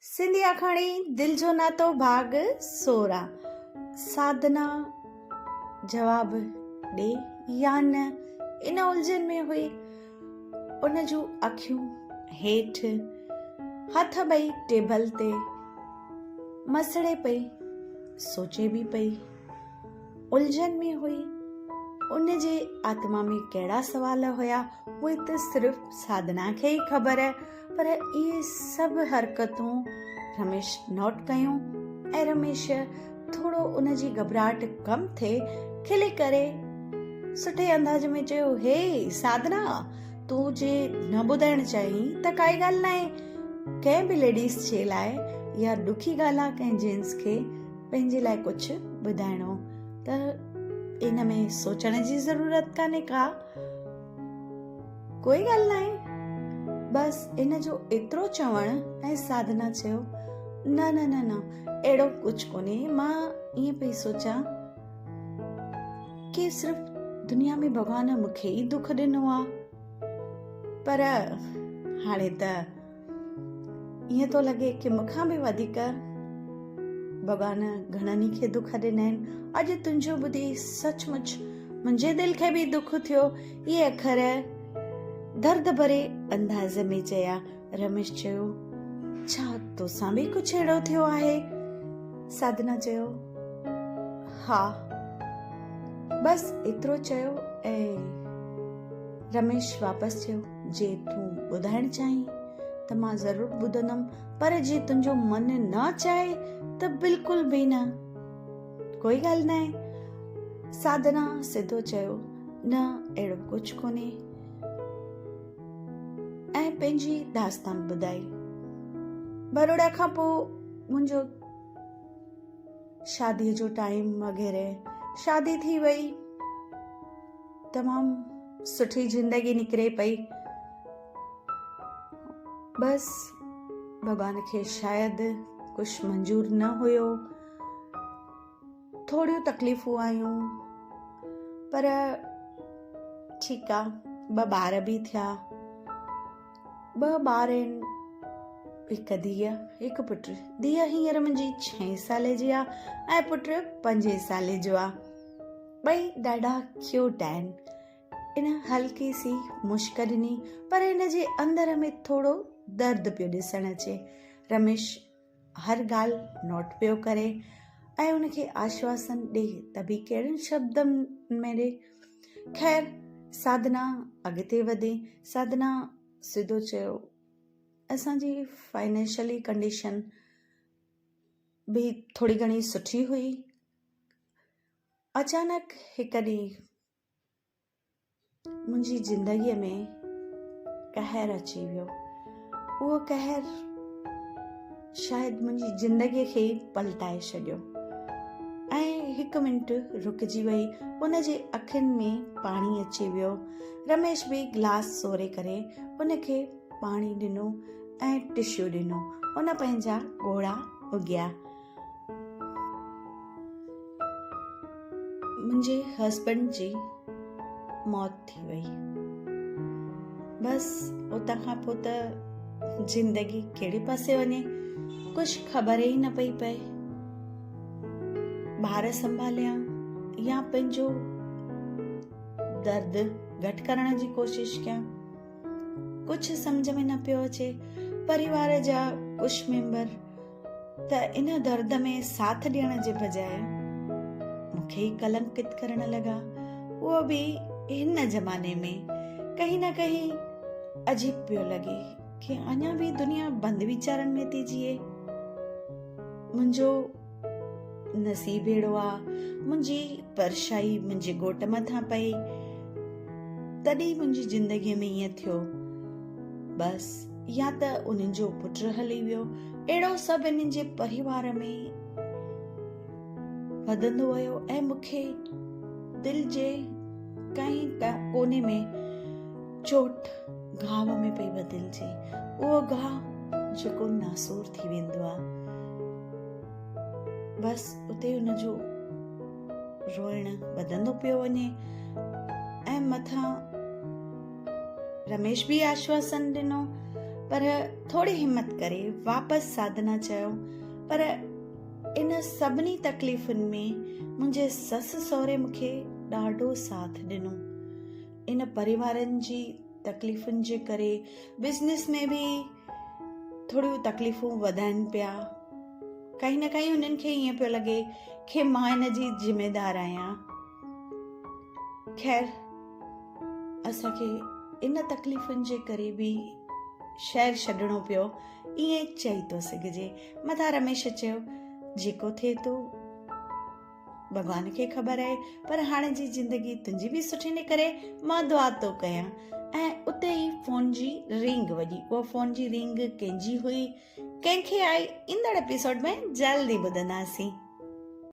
سنڌي آکاڻي دل جو ناتو ڀاڳ سورا ساڌنا جواب ڏي يا نه ان الجهن ۾ هئي. ان جون اکيون هيٺ، هٿ ٻئي ٽيبل تي مسڙي پئي، سوچي به پئي. الجهن ۾ هئي. ان جي آتما ۾ ڪهڙا سوال هيا، اهي ته صرف ساڌنا کي ئي خبر، پر اهي سڀ حرڪتون رميش نوٽ ڪيون ۽ رميش ٿورو ان جي گهٻراهٽ ڪم ٿئي کلي ڪري سٺي انداز ۾ چيو، هي ساڌنا، تون جي نه ٻڌائڻ چاهين ته ڪائي ڳالهه ناهي. ڪنهن به ليڊيز جي لاء اها ڏکي ڳالهه آهي ڪنهن جينٽس کي پنهنجي لاء ڪجهه ٻڌائڻو ته ان ۾ سوچڻ جي ضرورت ڪانهي ڪا. ڪوئي ڳالهه ناهي. بس ان جو ايترو چوڻ ۽ ساڌنا چيو، نه نه نه نه اهڙو ڪجهه ڪونهي، مان ائين پئي سوچان ڪي صرف دنيا ۾ ڀڳوان مون کي ئي دک ڏنو آ، پر هاڻي ته ائين ٿو لڳي ڪي مون کان به وڌيڪ ڀڳوان گهڻن ئي کي دک ڏنا آهن. اڄ تنهنجو ٻڌي سچ مچ منهنجي دل کي به دک ٿيو. اهي اکر درد ڀري انداز ۾ چيا. رميش چيو، ڇا توسان به ڪجهه اهڙو ٿيو آهي؟ ساڌنا چيو، ها. بس ايترو چيو ۽ رميش واپس چيو، جي تون ٻڌائڻ چاهين ته مان ضرور ٻڌندم، پر جي تنهنجو من نه چاهي ته بلڪل به نه. ڪوئي ڳالهه ناهي. ساڌنا سڌو چيو، نه اهڙو ڪجهه ڪونهي. ۽ پنهنجي داستان ٻڌائي. بروڙا کان پوء منهنجو شاديء جو ٽائيم وغيره شادي ٿي وئي. تمام سٺي زندگي نڪري پئي. بس ڀڳوان کي شايد ڪجهه منظور نه هيو. ٿوريون تڪليفون آيون پر ٺيڪ آ. ٻه ٻار به ٿيا. ٻه ٻار آهن، هڪ ڌيء هڪ پٽ. ڌيء هينئر منهنجي ڇهين سالي جي آ ۽ پٽ پنجين سالي جو آ. ٻئي ڏاڍا ڪيوٽ آهن. ان هلڪي سي مشڪ ڏني پر هن جي اندر ۾ ٿورو درد پيو ڏسڻ اچي. رميش هر ڳالهه نوٽ پيو ڪري ۽ ان کي آشواسن ڏي ته به ڪهڙن شبدن ۾ ڏي. خير ساڌنا اڳتي وڌي. ساڌنا سڌو چيو، اسان جي فائنينشلي ڪنڊيشن به ٿوري گهڻي سٺي هئي. اچانڪ هڪ ڏينهن منهنجي زندگيء ۾ قهر اچي ويو. اهو قهر شايد منهنجي زندگيء کي ئي پلٽائي ڇڏيو. ۽ هڪ منٽ رڪجي وئي. ان جي اکين ۾ پاڻي اچي ويو. رميش به گلاس سوري ڪري ان کي پاڻي ڏنو ۽ ٽشو ڏنو. ان پنهنجا ڳوڙها اگهيا. منهنجي هسبنڊ جي موت ٿي وئي. بس اتان کان پوء ته زندگي ڪهڙي پاسي وڃي ڪجهه خبر ئي نه پئي پئي. ٻار سنڀاليان يا پنهنجو درد گهٽ ڪرڻ جي ڪوشش ڪيان، ڪجهه سمجهه ۾ نه پيو اچي. پريوار جا ڪجهه ميمبر ته ان درد ۾ ساٿ ڏيڻ جي بجاء مون کي ئي ڪلنڪت ڪرڻ لڳا. اهو به هن زماني ۾ ڪنهن نه ڪنهن عجيب پيو لڳي ڪي اڃا به دنيا بند ويچارن ۾ ٿي جيئي. منهنجو نصيب اهڙو آ، منهنجي پرشائي منهنجي ڳوٽ مٿان پئي، تڏهن منهنجي زندگيء ۾ ائين ٿيو. بس يا ته انهن جو پٽ هلي ويو. اهڙو سڀ انهن جي پريوار ۾ وڌندو ويو ۽ مون کي دل جي ڪنهن ڪوني ۾ چوٽ گهاء ۾ پئي بدلجي. اهو گهاء جيڪو ناسور ٿي ويندو آ. بس اتي ان جو روئڻ وڌندو پيو وڃي ۽ مٿان رميش به آشواسن ڏنو پر ٿوري همت ڪري واپس ساڌنا چيو، پر ان سڀني تڪليفن ۾ منهنجي سس سهري مون کي ڏاڍو ساٿ ڏنو. ان پريوارن جي تڪليفن جي ڪري بزنس ۾ به ٿوريون تڪليفون وڌن پيا. ڪائي نه ڪائي انهن کي ائين پيو لڳي کي مان ان جي ذميدار آهيان. خير اسان کي ان تڪليفن جي ڪري به شهر ڇڏڻو پيو ائين چئي ٿو سگهجي. مٿان رميش چيو جيڪو ٿئي ٿو ڀڳوان کي خبر آهي پر هاڻي جي زندگي تنهنجي به سٺي نڪري مان دعا ٿو ڪيان. ۽ اتي ئي فون جي رنگ وڄي. اها فون جي رنگ ڪنهن جي هئي ڪنهن کي آئي ايندڙ ايپيسوڊ ۾ جلد ئي ٻڌنداسين.